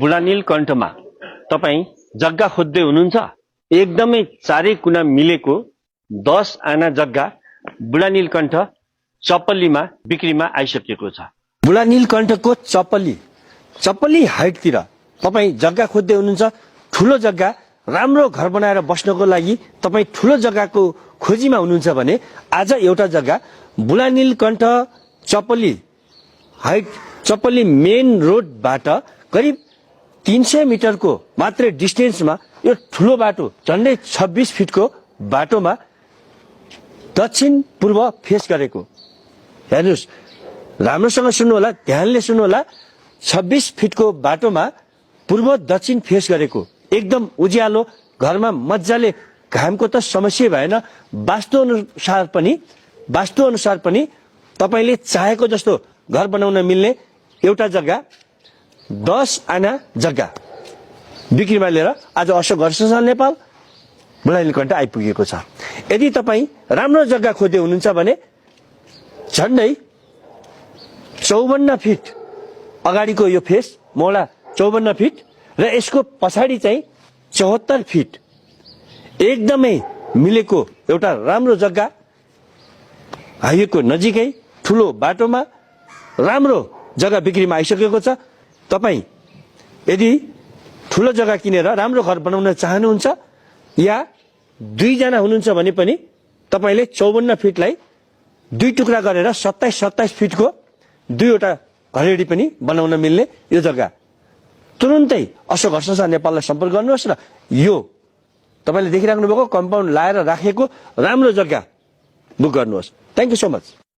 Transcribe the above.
बुढा नीलकण्ठमा तपाईँ जग्गा खोज्दै हुनुहुन्छ? एकदमै चारै कुना मिलेको 10 आना जग्गा बुढा नीलकण्ठ चपल्लीमा बिक्रीमा आइसकेको छ। बुढा नीलकण्ठको चपल्ली हाइटतिर तपाईँ जग्गा खोज्दै हुनुहुन्छ? ठुलो जग्गा, राम्रो घर बनाएर बस्नको लागि तपाईँ ठुलो जग्गाको खोजीमा हुनुहुन्छ भने आज एउटा जग्गा बुढा नीलकण्ठ चपल्ली मेन रोडबाट करिब 300 मिटरको मात्रै डिस्टेन्समा यो ठुलो बाटो, झन्डै 26 फिटको बाटोमा दक्षिण पूर्व फेस गरेको। हेर्नुहोस्, राम्रोसँग सुन्नुहोला, ध्यानले सुन्नुहोला। 26 फिटको बाटोमा पूर्व दक्षिण फेस गरेको, एकदम उज्यालो, घरमा मजाले घामको त समस्या भएन। वास्तु अनुसार पनि तपाईले चाहेको जस्तो घर बनाउन मिल्ने एउटा जग्गा 10 आना जग्गा बिक्रीमा लिएर आज अशोक घर संसार नेपाल बुढा नीलकण्ठ आइपुगेको छ। यदि तपाईँ राम्रो जग्गा खोज्दै हुनुहुन्छ भने झन्डै 54 फिट अगाडिको यो फेस मोडा 54 फिट र यसको पछाडि चाहिँ 74 फिट एकदमै मिलेको एउटा राम्रो जग्गा, हाइवेको नजिकै ठुलो बाटोमा राम्रो जग्गा बिक्रीमा आइसकेको छ। तपाईँ यदि ठुलो जग्गा किनेर राम्रो घर बनाउन चाहनुहुन्छ या 2 जना हुनुहुन्छ भने पनि तपाईले 54 फिटलाई 2 टुक्रा गरेर 27 फिटको 2वटा घरेडी पनि बनाउन मिल्ने यो जग्गा तुरुन्तै अशोक घर संसार नेपाललाई सम्पर्क गर्नुहोस् र यो तपाईले देखिराख्नु भएको कम्पाउन्ड लाएर राखेको राम्रो जग्गा बुक गर्नुहोस्। Thank you so much.